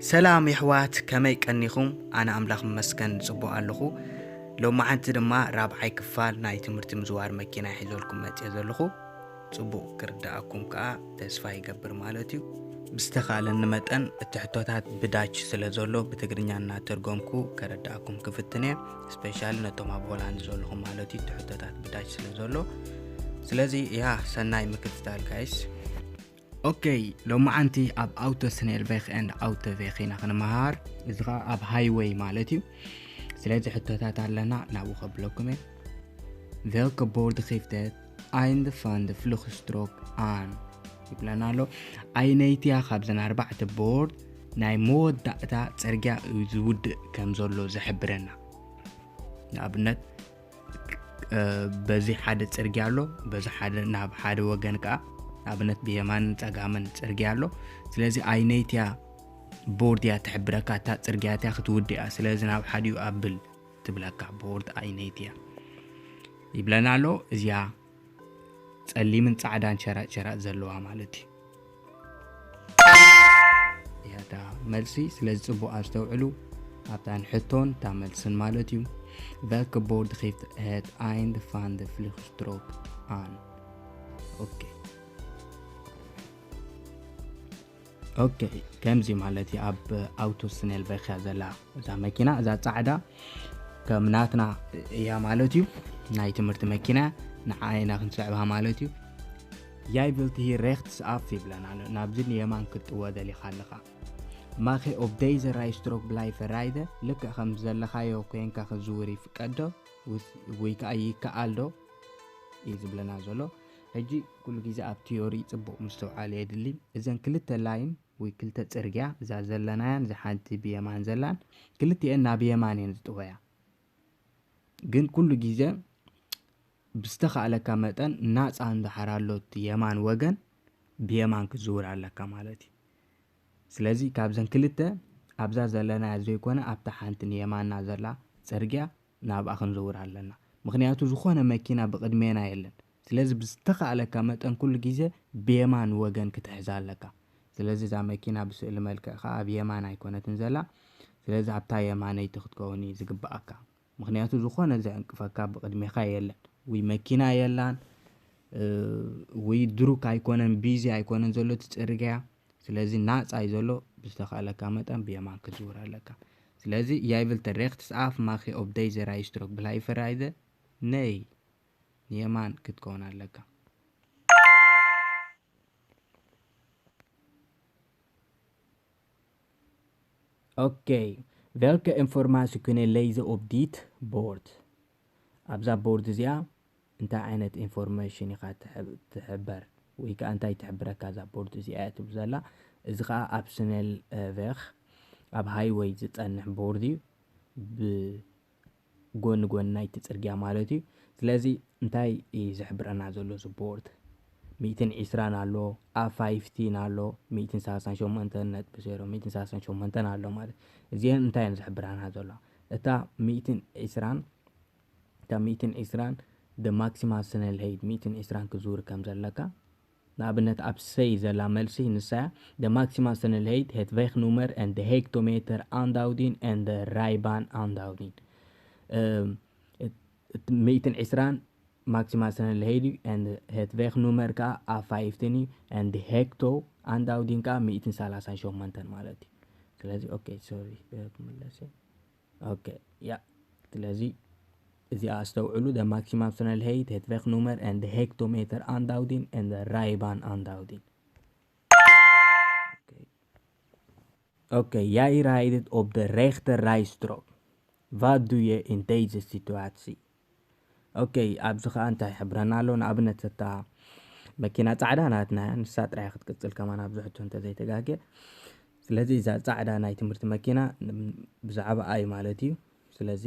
ሰላም የሕዋት፣ ከመይ ቀኒኹም? ኣነ ኣምላኽ ይመስገን ጽቡቕ ኣለኹ። ሎማዓንቲ ድማ ራብዓይ ክፋል ናይ ትምህርቲ ምዝዋር መኪና ሒዘልኩም መጽየ ዘለኹ። ጽቡቕ ክርዳኣኩም ከኣ ተስፋ ይገብር ማለት እዩ። ብዝተኻእለኒ መጠን እቲ ሕቶታት ብዳች ስለ ዘሎ ብትግርኛ እናተርጎምኩ ከረዳኣኩም ክፍትን እየ። ስፔሻሊ ነቶም ኣብ ሆላንድ ዘለኹም ማለት እዩ፣ እቲ ሕቶታት ብዳች ስለ ዘሎ። ስለዚ ያ ሰናይ ምክትታል ጋይስ። ኦኬ፣ ሎማዓንቲ ኣብ ኣውቶ ስኔልቬክ ኤንድ ኣውቶ ቬክ ኢና ክንመሃር። እዚ ኸዓ ኣብ ሃይወይ ማለት እዩ። ስለዚ ሕቶታት ኣለና፣ ናብኡ ከብለኩም እየ። Welke boord geeft het einde van de vluchtstrook aan? ይብለና ኣሎ። ኣይነይቲ እያ ካብዘን ኣርባዕተ ቦርድ ናይ መወዳእታ ጽርግያ ዝውድእ ከም ዘሎ ዝሕብረና። ንኣብነት በዚ ሓደ ጽርግያ ኣሎ፣ በዚ ሓደ ናብ ሓደ ወገን ከኣ ንኣብነት ብየማንን ጸጋምን ጽርግያ ኣሎ። ስለዚ ኣይነይቲ እያ ቦርድ እያ ትሕብረካ፣ እታ ጽርግያ እቲያ ክትውድእ እያ። ስለዚ ናብ ሓዲኡ ኣብል ትብለካ ቦርድ ኣይነይቲ እያ ይብለና ኣሎ። እዚኣ ጸሊምን ጻዕዳን ሸራጥ ሸራጥ ዘለዋ ማለት እዩ። እያ እታ መልሲ። ስለዚ ጽቡቕ ኣስተውዕሉ ኣብታን ሕቶን እታ መልስን ማለት እዩ። Welke boord geeft het einde van de vluchtstrook aan? ኦኬ። ኦኬ፣ ከምዚ ማለት እዩ። ኣብ ኣውቶ ስኔልቬክ እያ ዘላ እዛ መኪና፣ እዛ ጻዕዳ ከም ናትና እያ ማለት እዩ። ናይ ትምህርቲ መኪና ንዓ ኢና ክንስዕባ ማለት እዩ። Jij wilt hier rechtsaf ይብለና ኣሎ። ናብዚ ንየማን ክትጥወ ደሊኻ ኣለኻ። Mag je op deze rijstrook blijven rijden? ልክዕ ከም ዘለኻዮ ኮይንካ ክዝውር ይፍቀድ ዶ? ውስ-፣ ወይ ከኣ ይከኣል ዶ? እዩ ዝብለና ዘሎ። ሕጂ ኩሉ ግዜ ኣብ ቲዮሪ ጽቡቕ ምስትውዓል የድሊ። እዘን ክልተ ላይን ወይ ክልተ ጽርግያ፣ እዛ ዘለናያን እዛ ሓንቲ ብየማን ዘላን፣ ክልቲኤን ናብ የማን እየን ዝጥወያ። ግን ኩሉ ግዜ ብዝተኻእለካ መጠን ናጻ እንድሓር ኣሎ እቲ የማን ወገን፣ ብየማን ክትዝውር ኣለካ ማለት እዩ። ስለዚ ካብዘን ክልተ ኣብዛ ዘለናያ ዘይኮነ ኣብታ ሓንቲ ንየማንና ዘላ ጽርግያ ናብኣ ክንዝውር ኣለና። ምኽንያቱ ዝኾነ መኪና ብቕድሜና የለን። ስለዚ ብዝተኻእለካ መጠን ኩሉ ግዜ ብየማን ወገን ክትሕዛ ኣለካ። ስለዚ እዛ መኪና ብስእሊ መልክዕ ከኣ ኣብ የማን ኣይኮነትን ዘላ። ስለዚ ኣብታ የማነይቲ ክትከውን እዩ ዝግብኣካ። ምኽንያቱ ዝኾነ ዘዕንቅፈካ ብቕድሜኻ የለን። ወይ መኪና የላን፣ እ፣ ወይ ድሩክ ኣይኮነን፣ ቢዚ ኣይኮነን ዘሎ እቲ ጽርግያ። ስለዚ ናጻ እዩ ዘሎ። ብዝተኻእለካ መጠን ብየማን ክትዝውር ኣለካ። ስለዚ፣ Jij wilt rechtsaf, mag je op deze rijstrook blijven rijden? Nee. ንየማን ክትከውን ኣለካ። ኦኬ፣ Welke informatie kunnen lezen op dit bord? ኣብዛ ቦርድ እዚኣ እንታይ ዓይነት ኢንፎርሜሽን ኢኻ ትሕ-፣ ትሕበር? ወይ ከኣ እንታይ ትሕብረካ እዛ ቦርድ እዚኣ እያ ትብል ዘላ? እዚ ከኣ ኣብ ስኔል፣ እ፣ ቬኽ ኣብ ሃይወይ ዝጸንሕ ቦርድ እዩ። ብጎኒ ጎኒ ናይቲ ጽርግያ ማለት እዩ። ስለዚ እንታይ እዩ ዝሕብረና ዘሎ እዚ ቦርድ? ሚእትን ዕስራን ኣሎ፣ ኣፍ ፋይቭቲን ኣሎ፣ ሚእትን ሰላሳን ሸሞንተን ነጥቢ ዜሮ፣ ሚእትን ሰላሳን ሸሞንተን ኣሎ ማለት። እዚአን እንታይ እየን ዝሕብራና ዘሎ? እታ ሚእትን ዕስራን፣ እታ ሚእትን ዕስራን፣ the maximal snelheid፣ ሚእትን ዕስራን ክዝውር ከም ዘለካ። ንኣብነት ኣብ ሰይ ዘላ መልሲ ንሳ እያ፣ the maximal snelheid, het wegnummer en de hectometer aanduiding en de rijbaan aanduiding። እም፣ እት-፣ እት-፣ ሚእትን ዕስራን ማክሲማል ስነልሄድ እዩ፣ and het wegnummer ከኣ ኣፍ ፋይቭቲን እዩ፣ and ሄክቶ ኣንዳውዲን ከኣ ሚእትን ሰላሳን ሸሞንተን ማለት እዩ። ስለዚ ኦኬ፣ ሶሪ፣ ክምለስ እየ። ኦኬ፣ ያ፣ ስለዚ እዚኣ ኣስተውዕሉ፣ the maximum snelheid, het wegnummer en de hectometer aanduiding en de rijbaan aanduiding. Oké. Oké, jij rijdt op de rechter rijstrook. Wat doe je in deze situatie? ኦኬ፣ ኣብዚ ኸኣ እንታይ ይሕብረና ኣሎ? ንኣብነት፣ እታ መኪና ጻዕዳ ናትና እያ፣ ንሳ ጥራይ ክትቅጽል ከማን ኣብዚ ሕቶ እንተዘይተጋግየ። ስለዚ እዛ ጻዕዳ ናይ ትምህርቲ መኪና ን-፣ ብዛዕባኣ እዩ ማለት እዩ። ስለዚ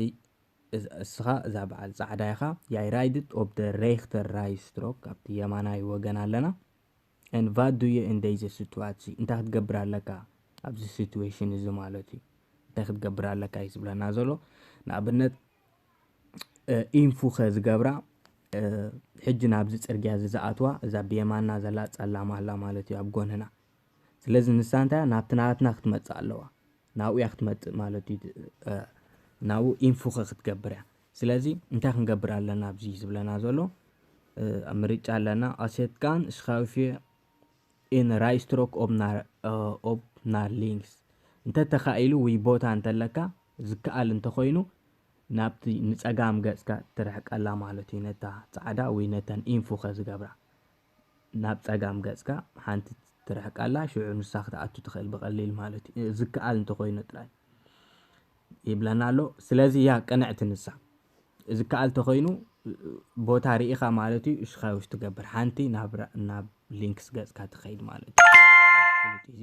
እዝ-፣ እስኻ እዛ በዓል ጻዕዳ ኢኻ። Jij rijdt op de rechter rijstrook፣ ኣብቲ የማናይ ወገን ኣለና። En wat doe je in deze situatie? እንታይ ክትገብር ኣለካ ኣብዚ ሲትዌሽን እዚ ማለት እዩ። እንታይ ክትገብር ኣለካ እዩ ዝብለና ዘሎ። ንኣብነት፣ እ፣ ኢንፉኸ ዝገብራ፣ እ፣ ሕጂ ናብዚ ጽርግያ እዚ ዝኣትዋ፣ እዛ ብየማንና ዘላ ጸላም ኣላ ማለት እዩ ኣብ ጎንና። ስለዚ ንሳ እንታይ እያ? ናብቲ ናትና ክትመጽእ ኣለዋ። ናብኡ እያ ክትመፅእ ማለት እዩ። ናብኡ ኢንፉኸ ክትገብር እያ። ስለዚ እንታይ ክንገብር ኣለና ኣብዚ ዝብለና ዘሎ ምርጫ ኣለና። ኣሴትካን ሽኻውፊ ኢን ራይስትሮክ ኦብናር ሊንክስ እንተተኻኢሉ ወይ ቦታ እንተለካ ዝከኣል እንተኾይኑ ናብቲ ንፀጋም ገፅካ ትርሕቀላ ማለት እዩ። ነታ ፃዕዳ ወይ ነተን ኢንፉኸ ዝገብራ ናብ ፀጋም ገፅካ ሓንቲ ትርሕቀላ፣ ሽዑ ንሳ ክትኣቱ ትኽእል ብቐሊል ማለት እዩ። ዝከኣል እንተኾይኑ ጥራይ ይብለና ኣሎ። ስለዚ እያ ቅንዕቲ ንሳ። ዝከኣል ተኾይኑ ቦታ ርኢኻ ማለት እዩ። እሽኻ ውሽ ትገብር ሓንቲ ናብ ራ- ናብ ሊንክስ ገፅካ ትኸይድ ማለት እዩ። ፍሉጥ እዚ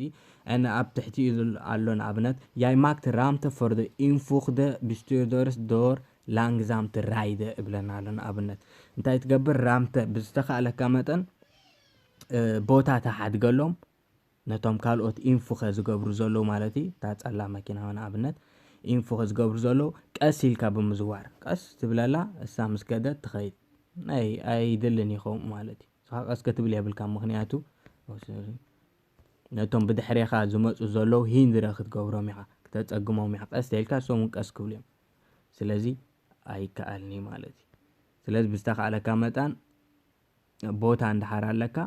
እና ኣብ ትሕቲ ኣሎ ንኣብነት ያይ ማክት ራምተ ፈርዶ ኢንፉኽደ ብስቱርደርስ ዶር ላንግዛም ትራይደ እብለና ኣሎ። ንኣብነት እንታይ ትገብር? ራምተ ብዝተኻእለካ መጠን ቦታ ተሓድገሎም ነቶም ካልኦት ኢንፉኸ ዝገብሩ ዘለዉ ማለት እዩ። እታ ጸላ መኪና ንኣብነት ኢንፉኸ ዝገብሩ ዘለዉ ቀስ ኢልካ ብምዝዋር ቀስ ትብለላ። እሳ ምስ ከደት ትኸይድ ናይ ኣይድልን ይኸውን ማለት እዩ። ንስኻ ቀስ ክትብል የብልካ ምኽንያቱ ነቶም ብድሕሬኻ ዝመፁ ዘለዉ ሂንድረ ክትገብሮም ኢኻ፣ ክተፀግሞም ኢኻ። ቀስ ኢልካ እሶም እውን ቀስ ክብሉ እዮም። ስለዚ ኣይከኣልን እዩ ማለት እዩ። ስለዚ ብዝተኻእለካ መጠን ቦታ እንድሓር ኣለካ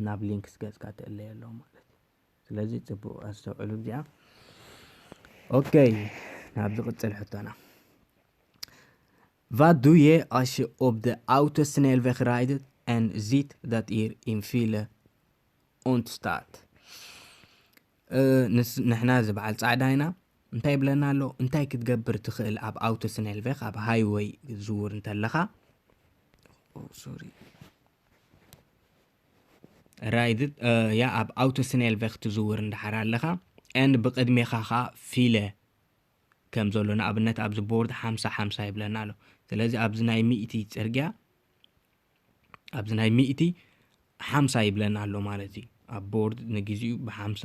ናብ ሊንክስ ገፅካ ትእለየ ኣለዎ ማለት እዩ። ስለዚ ፅቡቅ ኣስተውዕሉ እዚኣ። ኦኬ፣ ናብ ዝቕፅል ሕቶና። Wat doe je als je op de autosnelweg rijdt en ziet dat er een file ontstaat? ንሕና እዚ በዓል ፃዕዳ ኢና እንታይ ይብለና ኣሎ? እንታይ ክትገብር ትኽእል ኣብ ኣውቶስኔልቬክ ኣብ ሃይወይ ዝውር እንተለኻ ሶሪ ራይድ ያ ኣብ ኣውቶስኔልቬክ ትዝውር እንዳሓር ኣለኻ and ብቅድሜኻ ኸዓ ፊለ ከም ዘሎ ንኣብነት ኣብዚ ቦርድ ሓምሳ ሓምሳ ይብለና ኣሎ። ስለዚ ኣብዚ ናይ ሚእቲ ፅርግያ ኣብዚ ናይ ሚእቲ ሓምሳ ይብለና ኣሎ ማለት እዩ። ኣብ ቦርድ ንግዚኡ ብሓምሳ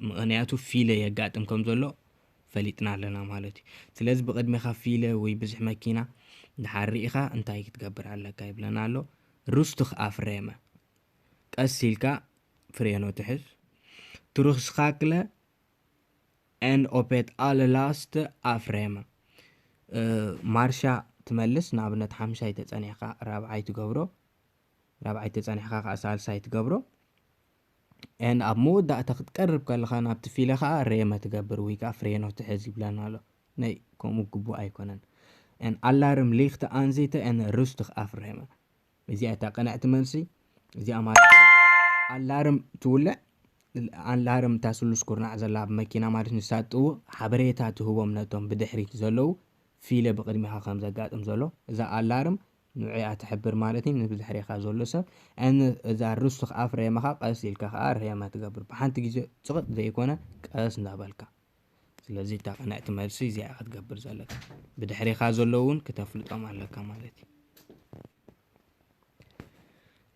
ምኽንያቱ ፊለ የጋጥም ከም ዘሎ ፈሊጥና ኣለና ማለት እዩ። ስለዚ ብቅድሜኻ ፊለ ወይ ብዙሕ መኪና ድሓር ርኢኻ እንታይ ክትገብር ኣለካ ይብለና ኣሎ። ሩስትኽ ኣፍሬመ ቀስ ኢልካ ፍሬኖ ትሕዝ ትሩኽስኻክለ and ኦፔት ኣለ ላስተ ኣፍሬመ ማርሻ ትመልስ። ንኣብነት ሓምሻይ ተፀኒሕካ ራብዓይ ትገብሮ፣ ራብዓይ ተፀኒሕካ ከዓ ሳልሳይ ትገብሮ። And ኣብ መወዳእታ ክትቀርብ ከለኻ ናብቲ ፊለ ከዓ ሬመ ትገብር ወይ ከዓ ፍሬኖ ትሕዝ ይብለና ኣሎ። ናይ ከምኡ ግቡእ ኣይኮነን። And ኣላርም ሊኽተ ኣንዚተ and ሩስትኽ ኣፍሬመ እዚኣ እታ ቅንዕቲ መልሲ እዚኣ ማለት ኣላርም ትውልዕ ኣላርም እታ ስሉስ ኩርናዕ ዘላ ኣብ መኪና ማለት ንሳ ጥውቕ ሓበሬታ ትህቦም ነቶም ብድሕሪት ዘለዉ ፊለ ብቅድሚኻ ከም ዘጋጥም ዘሎ እዛ ኣላርም ንዕኣ ትሕብር ማለት እዩ። ንብድሕሬኻ ዘሎ ሰብ ን እዛ ሩስኽ ኣፍ ሬመኻ ቀስ ኢልካ ከዓ ሬመ ትገብር ብሓንቲ ግዜ ፅቕጥ ዘይኮነ ቀስ እንዳበልካ ስለዚ እታ ቅንዕቲ መልሲ እዚኣ ክትገብር ዘለካ ብድሕሬኻ ዘለዉ እውን ክተፍልጦም ኣለካ ማለት እዩ።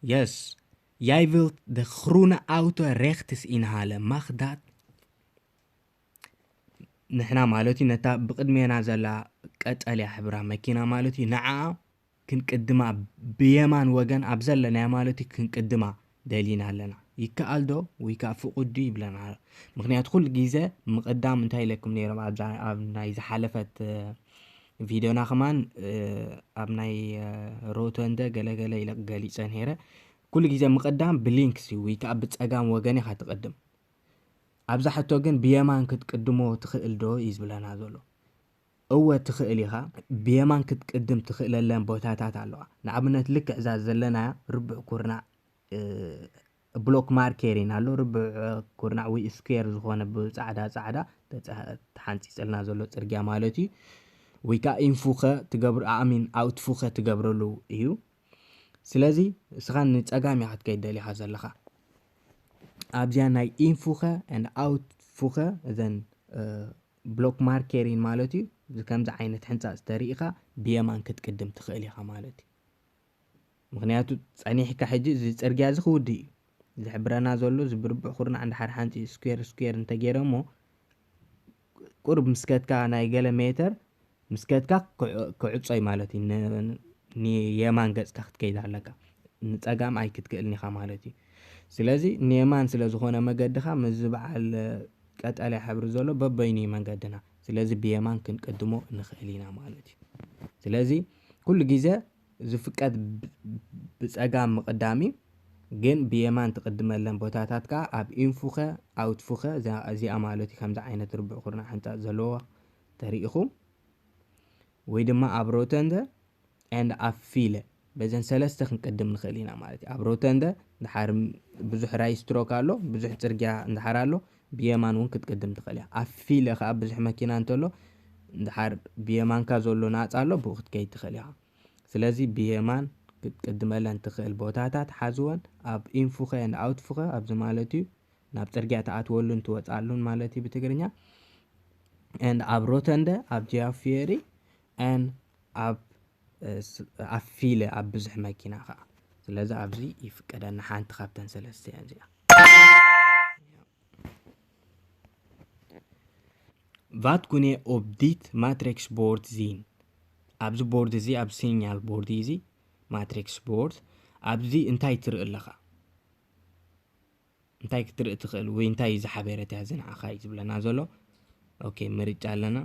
Yes, jij wilt de groene auto rechts inhalen, mag dat? ንሕና ማለት እዩ ነታ ብቅድሜና ዘላ ቀጠልያ ሕብራ መኪና ማለት እዩ ንዓ ክንቅድማ ብየማን ወገን ኣብ ዘለናያ ማለት እዩ ክንቅድማ ደሊና ኣለና። ይከኣል ዶ ወይ ከዓ ፍቁድ ድዩ ይብለና ኣሎ። ምክንያቱ ኩሉ ግዜ ምቅዳም እንታይ ኢለኩም ነይሮም ኣብ ናይ ዝሓለፈት ቪድዮና ከማን ኣብ ናይ ሮተንደ ገለገለ ኢለ ገሊፀ ነይረ። ኩሉ ግዜ ምቅዳም ብሊንክስ እዩ ወይ ከዓ ብፀጋም ወገን ኢኻ ትቅድም። ኣብዛ ሕቶ ግን ብየማን ክትቅድሞ ትኽእል ዶ እዩ ዝብለና ዘሎ። እወ ትኽእል ኢኻ። ብየማን ክትቅድም ትኽእለለን ቦታታት ኣለዋ። ንኣብነት ልክዕ እዛ ዘለናያ ርቡዕ ኩርናዕ ብሎክ ማርኬሪን ኣሎ ርቡዕ ኩርናዕ ወይ ስኩዌር ዝኾነ ብፃዕዳ ፃዕዳ ተሓንፂፅልና ዘሎ ፅርግያ ማለት እዩ። ወይ ከዓ ኢንፉኸ ትገብሮ ኣሚን ኣውትፉኸ ትገብረሉ እዩ። ስለዚ እስኻ ንፀጋም ኢኻ ክትከይድ ደሊኻ ዘለኻ ኣብዚኣ ናይ ኢንፉኸ and ኣውትፉኸ እዘን ብሎክ ማርኬሪን ማለት እዩ። ከምዚ ዓይነት ሕንፃፅ ተሪኢኻ ብየማን ክትቅድም ትኽእል ኢኻ ማለት እዩ። ምክንያቱ ፀኒሕካ ሕጂ እዚ ፅርግያ እዚ ክውድእ እዩ። ዝሕብረና ዘሎ እዚ ብርቡዕ ኩርናዕ እንድሓር ሓንቲ ስኩዌር ስኩዌር እንተገይረ እሞ ቁሩብ ምስከትካ ናይ ገለ ሜተር ምስከትካ ክዕጾይ ማለት እዩ። ንየማን ገፅካ ክትከይድ ኣለካ፣ ንፀጋም ኣይክትክእልን ኢኻ ማለት እዩ። ስለዚ ንየማን ስለ ዝኾነ መገድኻ ምስዚ በዓል ቀጠልያ ሕብሪ ዘሎ በበይኑ እዩ መንገድና። ስለዚ ብየማን ክንቅድሞ ንኽእል ኢና ማለት እዩ። ስለዚ ኩሉ ግዜ ዝፍቀድ ብ- ብጸጋም ምቕዳም እዩ። ግን ብየማን ትቕድመለን ቦታታት ከኣ ኣብ ኢንፉኸ ኣውትፉኸ እዚኣ ማለት እዩ። ከምዚ ዓይነት ርቡዕ ኩርናዕ ሕንጻጽ ዘለዎ ተሪኢኹም ወይ ድማ ኣብ ሮተንደ and ኣብ ፊለ በዘን ሰለስተ ክንቅድም ንኽእል ኢና ማለት እዩ። ኣብ ሮተንደ እንድሓር ብዙሕ ራይት ስትሮክ ኣሎ፣ ብዙሕ ጽርግያ እንድሓር ኣሎ፣ ብየማን እውን ክትቅድም ትኽእል እያ። ኣብ ፊለ ከኣ ብዙሕ መኪና እንተሎ እንድሓር ብየማንካ ዘሎ ናጻ ኣሎ፣ ብኡ ክትከይድ ትኽእል ኢኻ። ስለዚ ብየማን ክትቅድመለን ትኽእል ቦታታት ሓዝወን፣ ኣብ ኢንፉኸ and ኣውትፉኸ ኣብዚ ማለት እዩ ናብ ጽርግያ ትኣትወሉን ትወጻሉን ማለት እዩ ብትግርኛ። And ኣብ ሮተንደ ኣብ ጂያፊየሪ and ኣብ ኣብ ፊለ ኣብ ብዙሕ መኪና ከዓ ስለዚ ኣብዚ ይፍቀደና ሓንቲ ካብተን ሰለስተ እዚኣ። Wat kun je op dit matrixbord zien? ኣብዚ ቦርድ እዚ ኣብ ሲኛል ቦርድ እዚ ማትሪክስ ቦርድ ኣብዚ እንታይ ትርኢ ኣለኻ? እንታይ ክትርኢ ትኽእል ወይ እንታይ እዩ ዝሓበረትያ እዚ ንዓኻ እዩ ዝብለና ዘሎ። ኦኬ ምርጫ ኣለና።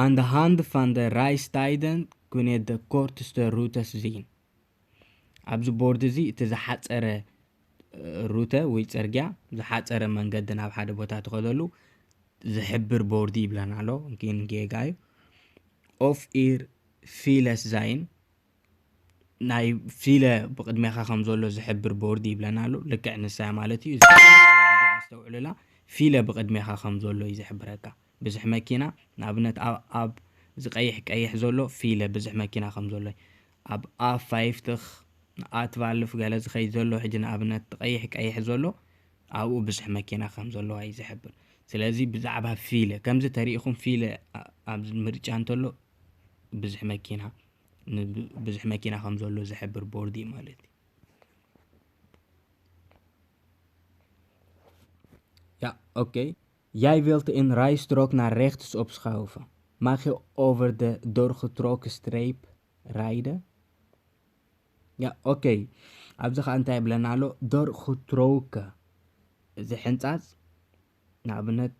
Aan de hand van de reistijden kun je de kortste routes zien. ኣብዚ ቦርድ እዚ እቲ ዝሓፀረ ሩተ ወይ ፅርግያ ዝሓፀረ መንገዲ ናብ ሓደ ቦታ ትኸደሉ ዝሕብር ቦርድ ይብለና ኣሎ። ግን ጌጋ እዩ። Of er files zijn ናይ ፊለ ብቕድሜኻ ከም ዘሎ ዝሕብር ቦርድ ይብለና ኣሎ። ልክዕ ንሳ ማለት እዩ። ኣስተውዕሉላ፣ ፊለ ብቕድሜኻ ከም ዘሎ እዩ ዝሕብረካ። ብዙሕ መኪና ንኣብነት ኣብ ኣብ ዝቀይሕ ቀይሕ ዘሎ ፊለ ብዙሕ መኪና ከም ዘሎ ኣብ ኣፍ ፋይፍትኽ ኣትባልፍ ገለ ዝኸይድ ዘሎ ሕጂ ንኣብነት ቀይሕ ቀይሕ ዘሎ ኣብኡ ብዙሕ መኪና ከም ዘለዋ እዩ ዝሕብር። ስለዚ ብዛዕባ ፊለ ከምዚ ተሪኢኹም ፊለ ኣብዚ ምርጫ እንተሎ ብዙሕ መኪና ብዙሕ መኪና ከም ዘሎ ዝሕብር ቦርድ እዩ ማለት እዩ። Ja, oké. Jij wilt een rijstrook naar rechts opschuiven. Mag je over de doorgetrokken streep rijden? Ja, oké. ኣብዚ ኸዓ እንታይ ይብለና ኣሎ? ዶር ክትረውከ እዚ ሕንጻጽ ንኣብነት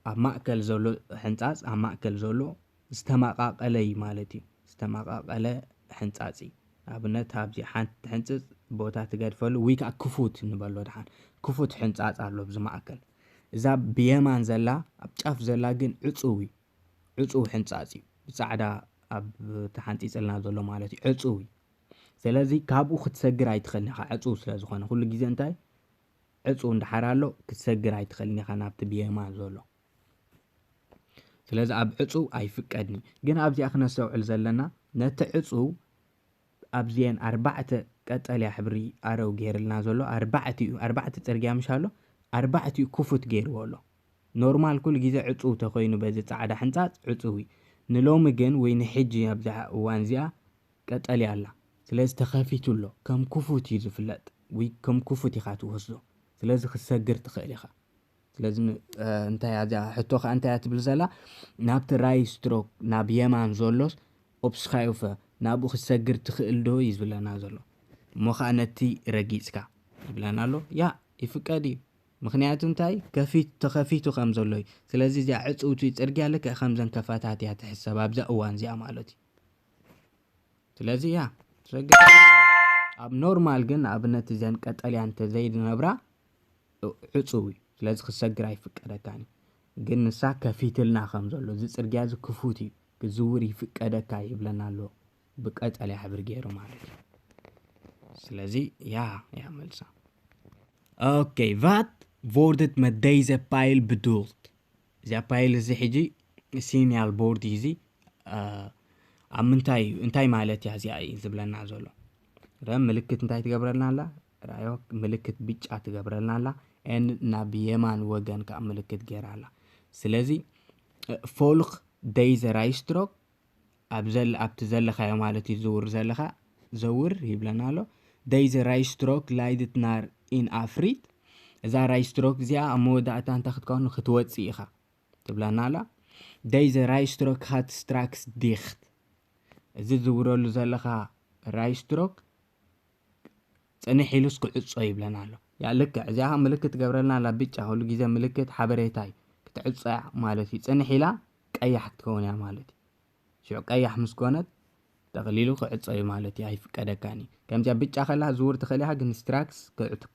ኣብ ማእከል ዘሎ ሕንጻጽ ኣብ ማእከል ዘሎ ዝተመቓቐለ እዩ ማለት እዩ። ዝተመቓቐለ ሕንጻጽ እዩ። ንኣብነት ኣብዚ ሓንቲ ሕንጽጽ ቦታ ትገድፈሉ ወይ ከዓ ክፉት ንበሎ ድሓን ክፉት ሕንጻጽ ኣሎ ኣብዚ ማእከል። እዛ ብየማን ዘላ ኣብ ጫፍ ዘላ ግን ዕጹው እዩ። ዕጹው ሕንጻጽ እዩ። ብጻዕዳ ኣብ ተሓንጺጽልና ዘሎ ማለት እዩ። ዕጹው እዩ። ስለዚ ካብኡ ክትሰግር ኣይትኽእልን ኢኻ ዕጹው ስለ ዝኾነ። ኩሉ ግዜ እንታይ ዕጹው እንድሓር ኣሎ ክትሰግር ኣይትኽእልን ኢኻ ናብቲ ብየማን ዘሎ። ስለዚ ኣብ ዕጹው ኣይፍቀድን እዩ። ግን ኣብዚኣ ክነስተውዕል ዘለና ነቲ ዕጹው ኣብዚአን ኣርባዕተ ቀጠልያ ሕብሪ ኣረው ገይርልና ዘሎ ኣርባዕቲኡ ኣርባዕተ ጽርግያ ምሽ ኣሎ ኣርባዕቲኡ ክፉት ገይርዎ ኣሎ። ኖርማል ኩሉ ግዜ ዕጹው ተኾይኑ በዚ ጻዕዳ ሕንጻጽ ዕጹው እዩ። ንሎሚ ግን ወይ ንሕጂ ኣብዛ እዋን እዚኣ ቀጠልያ ኣላ። ስለዚ ተኸፊቱ ኣሎ። ከም ክፉት እዩ ዝፍለጥ ወይ ከም ክፉት ኢኻ ትወስዶ። ስለዚ ክትሰግር ትኽእል ኢኻ። ስለዚ እንታይ እያ እዚኣ ሕቶ ከዓ እንታይ እያ ትብል ዘላ ናብቲ ራይ ስትሮክ ናብ የማን ዘሎስ ኦፕስኻዮፈ ናብኡ ክትሰግር ትኽእል ዶ እዩ ዝብለና ዘሎ እሞ ከዓ ነቲ ረጊፅካ ይብለና ኣሎ ያ ይፍቀድ እዩ ምክንያቱ እንታይ ከፊት ተኸፊቱ ከም ዘሎ እዩ ስለዚ እዚኣ ዕፅውቲ ፅርግያ ልክዕ ከምዘን ከፈታት እያ ትሕሰብ ኣብዛ እዋን እዚኣ ማለት እዩ ስለዚ እያ ትሰግር ኣብ ኖርማል ግን ንኣብነት እዘን ቀጠልያ እንተዘይድነብራ ዕፁው እዩ ስለዚ ክትሰግር ኣይፍቀደካን እዩ ግን ንሳ ከፊትልና ከም ዘሎ እዚ ፅርግያ እዚ ክፉት እዩ ክዝውር ይፍቀደካ ይብለና ኣሎ ብቀጠልያ ሕብሪ ገይሩ ማለት እዩ ስለዚ ያ ያ መልሳ ኦኬ vat wordt het met deze pijl bedoeld እዚኣ ፓይል እዚ ሕጂ ሲኒያል ቦርድ እዩ እዚ ኣብ ምንታይ እዩ እንታይ ማለት እያ እዚኣ እዩ ዝብለና ዘሎ ረ ምልክት እንታይ ትገብረልና ኣላ ራዮ ምልክት ብጫ ትገብረልና ኣላ ን ናብ የማን ወገን ከዓ ምልክት ገይራ ኣላ ስለዚ ፎልክ ደይዘ ራይስትሮክ ኣብቲ ዘለኻዮ ማለት እዩ ዝውር ዘለኻ ዘውር ይብለና ኣሎ ደይዘ ራይስትሮክ ላይድት ናር ኢን ኣፍሪት እዛ ራይስትሮክ እዚኣ ኣብ መወዳእታ እንታይ ክትከውን ክትወፅእ ኢኻ ትብለና ኣላ ደይዘ ራይስትሮክ ሃት ስትራክስ ዲኽት እዚ ዝውረሉ ዘለኻ ራይስትሮክ ፅንሕ ኢሉስ ክዕፆ ይብለና ኣሎ ያ ልክዕ እዚኣ ምልክት ትገብረልና ኣላ። ብጫ ኩሉ ግዜ ምልክት ሓበሬታ እዩ። ክትዕጾ እያ ማለት እዩ። ጽንሕ ኢላ ቀያሕ ክትከውን እያ ማለት እዩ። ሽዑ ቀያሕ ምስ ኮነት ጠቕሊሉ ክዕጾ እዩ ማለት እዩ። ኣይፍቀደካን እዩ። ከምዚኣ ብጫ ከላ ዝውር ትኽእል ኢኻ፣ ግን ስትራክስ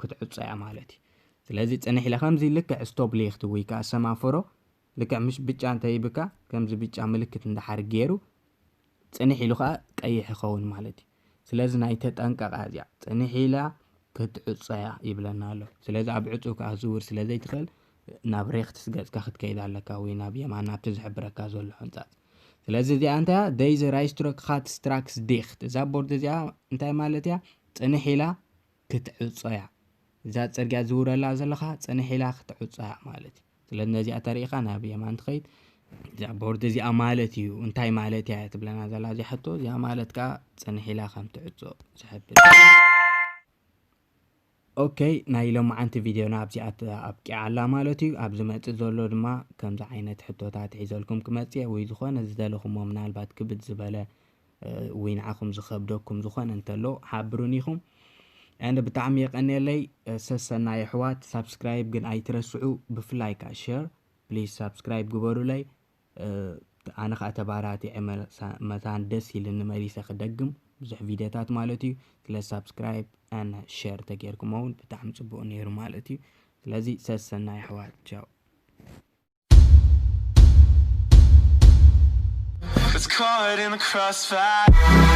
ክትዕጾ እያ ማለት እዩ። ስለዚ ጽንሕ ኢላ ከምዚ ልክዕ ስቶፕ ሊኽት ወይ ከዓ ሰማፈሮ ልክዕ ምሽ ብጫ እንተይብካ ከምዚ ብጫ ምልክት እንድሓር ገይሩ ጽንሕ ኢሉ ከዓ ቀይሕ ይኸውን ማለት እዩ። ስለዚ ናይ ተጠንቀቓ እዚኣ ጽንሕ ኢላ ክትዕጾያ ይብለና ኣሎ። ስለዚ ኣብ ዕጹ ከዓ ዝውር ስለ ዘይትኽእል ናብ ሬክትስ ገጽካ ክትከይድ ኣለካ ወይ ናብ የማን ናብቲ ዝሕብረካ ዘሎ ሕንጻጽ። ስለዚ እዚኣ እንታይ እያ? Deze rijstrook gaat straks dicht። እዛ ቦርድ እዚኣ እንታይ ማለት እያ? ጽንሕ ኢላ ክትዕጾ እያ። እዛ ጽርግያ ዝውረላ ዘለኻ ጽንሕ ኢላ ክትዕጾ እያ ማለት እዩ። ስለዚ ነዚኣ ተሪኢኻ ናብ የማን ትኸይድ። እዛ ቦርድ እዚኣ ማለት እዩ እንታይ ማለት እያ ትብለና ዘላ እዚኣ ሕቶ። እዚኣ ማለት ከዓ ጽንሕ ኢላ ከም ትዕጾ ዝሕብር። ኦኬ፣ ናይ ሎማዓንቲ ቪድዮና ኣብዚኣ ኣብቂዓ ኣላ ማለት እዩ። ኣብ ዝመጽእ ዘሎ ድማ ከምዚ ዓይነት ሕቶታት ሒዘልኩም ክመጽእ እየ፣ ወይ ዝኾነ ዝደለኹሞ ምናልባት ክብድ ዝበለ ወይ ንዓኹም ዝኸብደኩም ዝኾነ እንተሎ ሓብሩን ኢኹም። And ብጣዕሚ የቐንየለይ። ሰሰናይ ኣሕዋት፣ ሳብስክራይብ ግን ኣይትረስዑ፣ ብፍላይ ከዓ ሸር ፕሊዝ ሳብስክራይብ ግበሩለይ። ኣነ ከዓ ተባራቲዐ መታን ደስ ኢልኒ መሊሰ ክደግም ብዙሕ ቪድዮታት ማለት እዩ። ስለ ሳብስክራይብ and ሸር ተጌርኩሞ እውን ብጣዕሚ ጽቡቕ ነይሩ ማለት እዩ። ስለዚ ሰሰናይ ኣሕዋት፣ ቻው። It's caught in the crossfire.